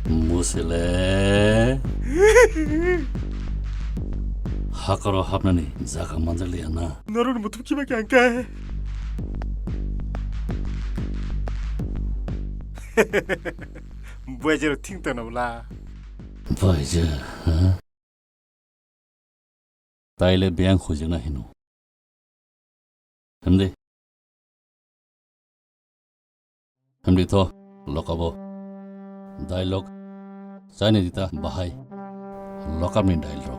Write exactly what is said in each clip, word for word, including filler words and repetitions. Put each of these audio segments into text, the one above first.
Musile. Hakoro hapnani jaga manjak liya na. Norok ni muthuk khiba khe ang khe. Buaijero thing tongna bwla. Buaija, ha? Taile biyang khujina hino. Himdi. Himdi tho, lokabo. Dailok. Chaini dita bahai. Lokabni dailok.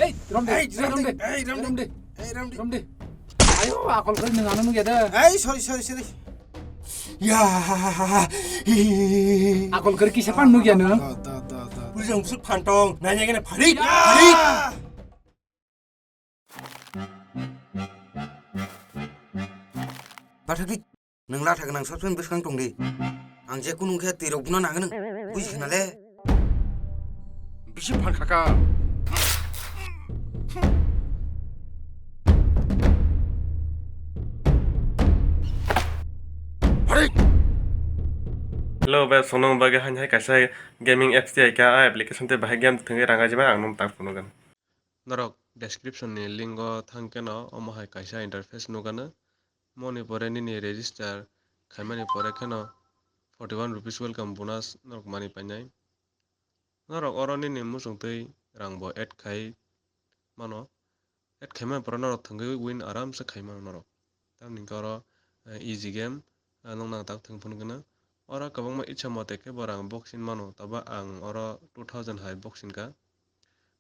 Hey, Ramdi, hey, hey, Ramdi, Ramdi, hey, Ramdi, Ramdi, hey, Ramdi. Ramdi. Ayo, akol kari nang ano nugya da. Hey, sorry, sorry, sorry. Ya. Akol kari kisa pan nugya nang. Da, da, da, da. Bujang suk phantong, nanya gana pharik, pharik. Bathakni, nwng latha gwnang sob somoi bwskang tong di. Ang je kunu khe twi rok buno nang nang. Buji khna le. Bisi phan khaka. Pharik. Hello, bai, sonong bagwi hain hai kaisa gaming apps tei ka a application tei bahai game thwngwi rang ajiba ang nung tak phunukgwn. Norok description ni link o thang khe no omo hai kaisa interface nukgano. Moni pore nini register khaimani pore kheno forty one rupees welcome bonus norok mani painai. Norok oro nini muchungtwi rang bo add khai mano. Add khaimani pore norok thwngwi win aramse khai mano norok. Tamni hwnkhe oro, eh, easy game, ah, nokna tak thwng phunukgwno. Oro kwbangma itsa mote khe bo rang boxing mano, tabo ang oro two thousand hai boxing kha.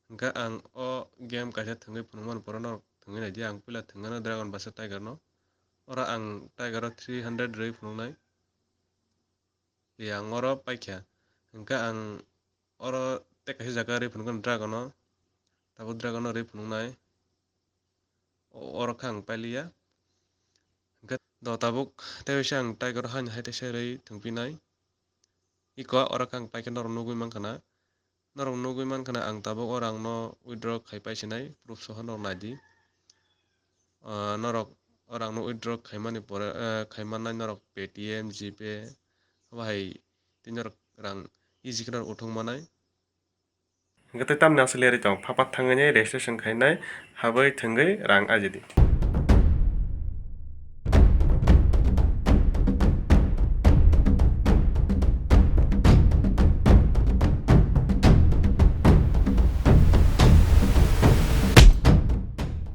Hwnkhe ang o game kaisa thwngwi phunukmani pore norok thwngwi naidi, ang puila thwngano Dragon versus Tiger no. Oro ang Tiger o three hundred rwi phunuknai. Yang oro paikha. Hwnkhe ang oro tei kaisa jaga rwi phunukgwno Dragon o. Tabuk Dragon o rwi phunuknai. O-, oro khe ang pailiya. Hwnkhe do tabuk tei waisa ang Tiger o haino hai teisa rwi thwngpinai. Iko oro khe ang paikhe norok nugwi mankha na. Norok nugwi mankha na ang tabuk o rang no withdraw khai paisinai, proof soho norok naidi. Ah, norok o rang no withdraw khaimani pore, eh, khaimannai norok Paytm, GPay, abo hai tei norok rang easy khe norok uthuk manai. Hwnkhe tei tamni aswk leri tong, phapat thangwi registration khainai, habwi thwngwi rang ajidi.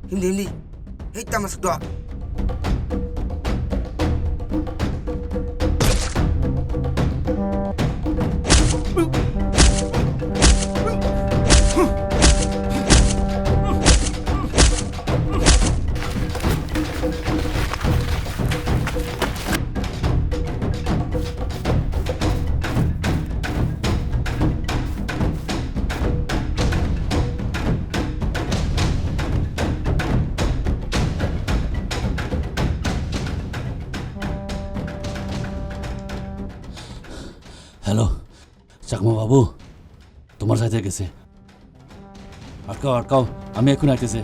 Hindi, hindi. Hei, tama sudwa. Hello, Chakma বাবু, তোমার সাথে গেছে। আটকাও, আটকাও, আমি এখন আইতেছি।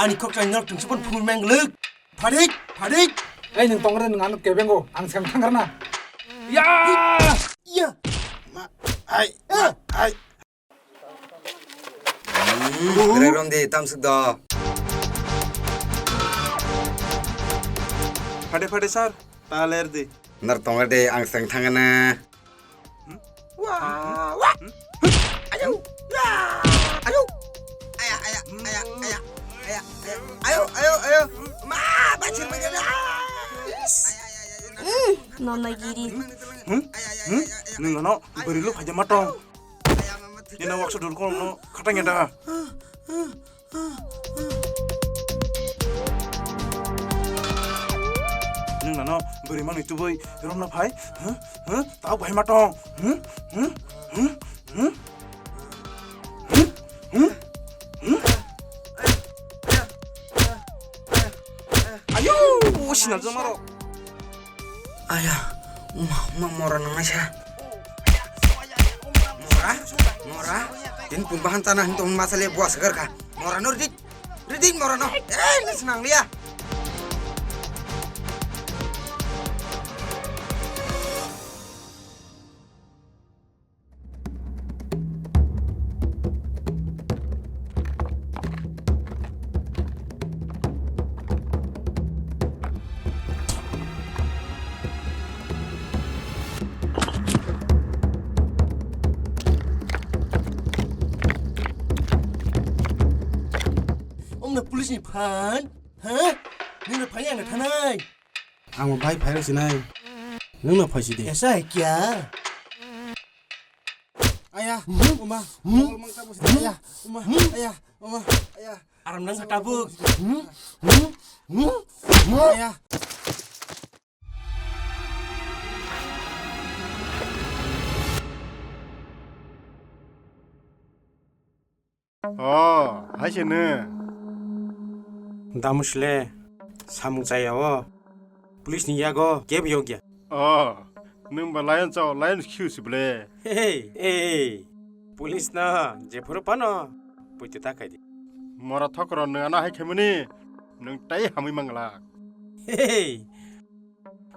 Ani kok chai nok tungsi pun phul mengluk. Phadik, phadik. Ei, nwng tongre, nwng ano kebengo, ang seng thangkarna. Ya! Ya! Ma, ai, ma, ai. Hmm, berai rom di, tamsuk do. Phade, phade, sir. Ta ler di. Nar tonga de, ang seng thangana. Hmm? Wah, wah. Hmm? Hmm, nona giri. Hmm? Hmm? Nung ano beri lu phaja matong. Ina waksa dul kono khatang ya da. Nung nano beri mani tubui romna phai. Huh? Huh? Tau bai matong. Hmm? Hmm? Hmm? Hmm? Hmm? Hmm? Hmm? Ayo, sina jomaro. Aya, uma, uma mora nang naisa. Mora, mora. Tin pun bahan tanah hintu masale buas garka. Mora no ridik, ridik mora no. Eh, ini senang liya. Omna police ni phan, ha? Nini phan yang thanai. Ang bai phai rok sinai. Nung no phai si de. Esa hai kya? Aya, uma, aya, uma, aya, uma, aya. Aram nang tabuk. Aya. O, hai se nw. Damusle, samung chaya o. Police ni yago kebo yokya. O, nwng ba lion chao, lion khiu si ble. Hey, hey, police no jephuru pano puite ta khai di. Mora thokro nwng ano hai khaimani, nwng tai hamwi manglak. Hey,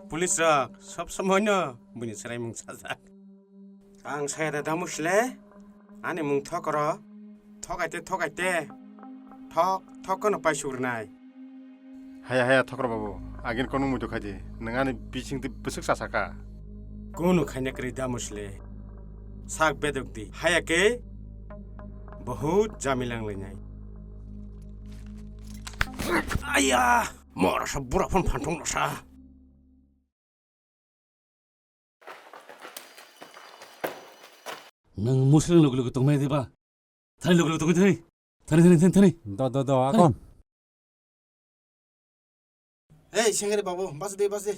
police rok sob somoi no buini chwraimung sajak. Ang saya da damusle, ani mung thokro, thokaite, thokaite, thok, thok kono paisuk rwnai. Haya, haya, thokro babu, agin kono muitu khaidi, nwng ani bising twi bwswk chasaka. Kono khaina kwrwi damusle, sak bedok di, haya ke, bahut jamilang lainai. Aya, mora sa bura phon phanthong no sa. Nang musling luk luk tongmai diba? Thani luk luk tongmai thani. Thani, thani, thani, thani. Do, do, do, akon. Hey, sengri babu, bas de, bas de.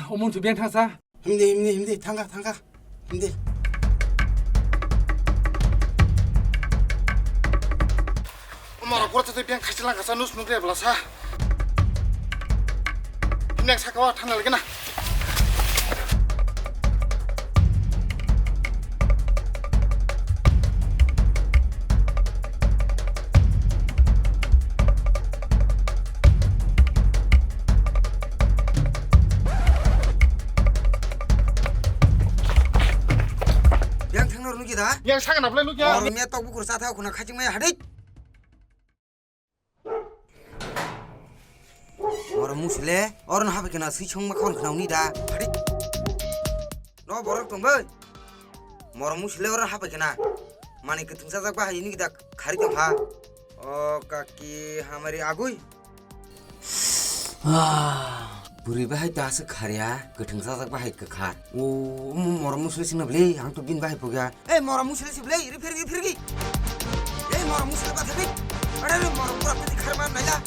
Omon tu biang thangsa. Himdi, himdi, himdi, thangka, thangka. Himdi. Omoro kura tu biang khasi langka sa nus nukre bla sa. Himdi ang saka wa thangna lagi na. Yang thangna rw nukya da? Yang saka na belai nukya? Oro miya tok bukur sa thao khuna khaching maya hadik. Moro musile, oro no habai khna sui song ma khon khna uni da. Hadik. No borok tong bai. Moro musile oro habai khna. Mani kwthwng sajak bahai ni da khari tong ha. O kaki hamari agui. Ah, bwrwi bahai ta aswk khar ya, kwthwng sajak bahai kwkhar. O, omo moro musli singna bwle, ang to bini bahai pogya. Ei, moro musli si bwle, ri phirgi, phirgi. Ei, moro musli ba thadi. Are, are, moro pura phirgi khar man naila.